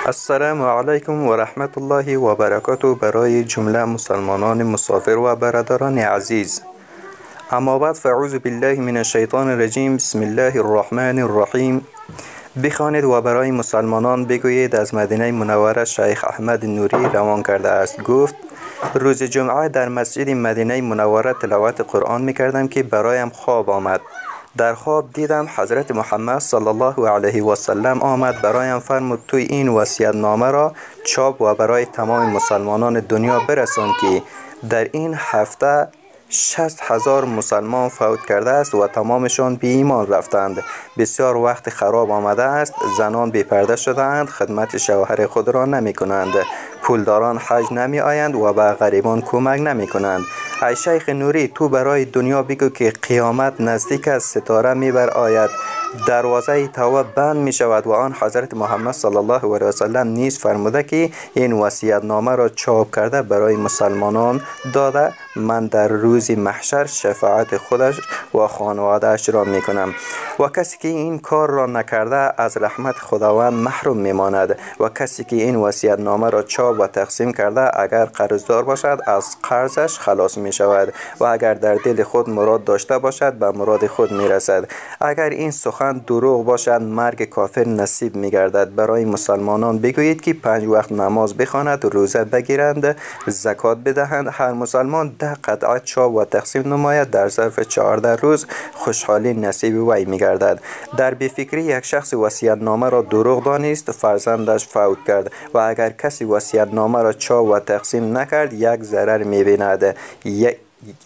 السلام علیکم و رحمت الله و برکاته. برای جمله مسلمانان مسافر و برادران عزیز، اما بعد، فاعوذ بالله من الشیطان الرجیم، بسم الله الرحمن الرحیم. بخوانید و برای مسلمانان بگویید از مدینه منوره شیخ احمد نوری روان کرده است. گفت روز جمعه در مسجد مدینه منوره تلاوت قرآن میکردم که برایم خواب آمد. در خواب دیدم حضرت محمد صلی الله علیه و سلم آمد، برایم فرمود توی این وصیت نامه را چاپ و برای تمام مسلمانان دنیا برسان که در این هفته 60,000 مسلمان فوت کرده است و تمامشان بی ایمان رفتند. بسیار وقت خراب آمده است، زنان بی پرده شده‌اند، خدمت شوهر خود را نمی کنند، پولداران حج نمی آیند و به غریبان کمک نمی کنند. ای شیخ نوری، تو برای دنیا بگو که قیامت نزدیک است، ستاره می بر آید، دروازه توبه بند می شود. و آن حضرت محمد صلی الله علیه و سلم نیز فرموده که این وصیت نامه را چاپ کرده برای مسلمانان داده، من در روز محشر شفاعت خودش و خانواده‌اش را می کنم. و کسی که این کار را نکرده از رحمت خداوند محروم می ماند. و کسی که این وصیت نامه را چاپ و تقسیم کرده اگر قرضدار باشد از قرضش خلاص می شود و اگر در دل خود مراد داشته باشد به مراد خود می رسد. اگر این سخن دروغ باشد مرگ کافر نصیب می گردد. برای مسلمانان بگویید که 5 وقت نماز بخواند، روزه بگیرند، زکات بدهند. هر مسلمان 10 قطعه چاپ و تقسیم نماید، در ظرف 14 روز خوشحالی نصیب وی می گردد. در بیفکری یک شخص وصیت نامه را دروغ دانست، فرزندش فوت کرد. و اگر کسی وصیت نامه را چاپ و تقسیم نکرد یک ضرر می بیند.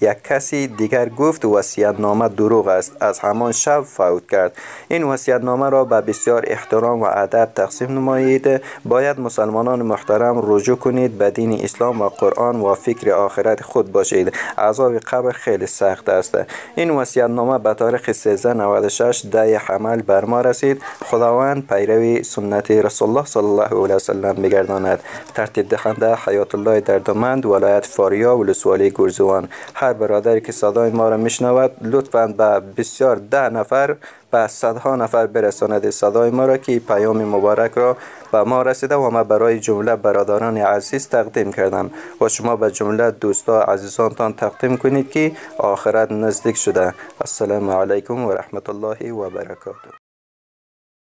یک کسی دیگر گفت وصیت نامه دروغ است، از همان شب فوت کرد. این وصیت نامه را به بسیار احترام و ادب تقسیم نمایید. باید مسلمانان محترم رجوع کنید به دین اسلام و قرآن و فکر آخرت خود باشید. عذاب قبر خیلی سخت است. این وصیت نامه به تاریخ 1396 ده حمل بر ما رسید. خداوند پیروی سنت رسول الله صلی الله علیه و سلم بگرداند. ترتیب دهنده حیات الله دردمند، ولایت فاریا، ولسوالی گرزوان. هر برادری که صدای ما را میشنود لطفاً به بسیار 10 نفر، به صدها نفر برساند صدای ما را که پیام مبارک را به ما رسیده و ما برای جمله برادران عزیز تقدیم کردم و شما به جمله دوستا عزیزانتان تقدیم کنید که آخرت نزدیک شده. السلام علیکم و رحمت الله و برکاته.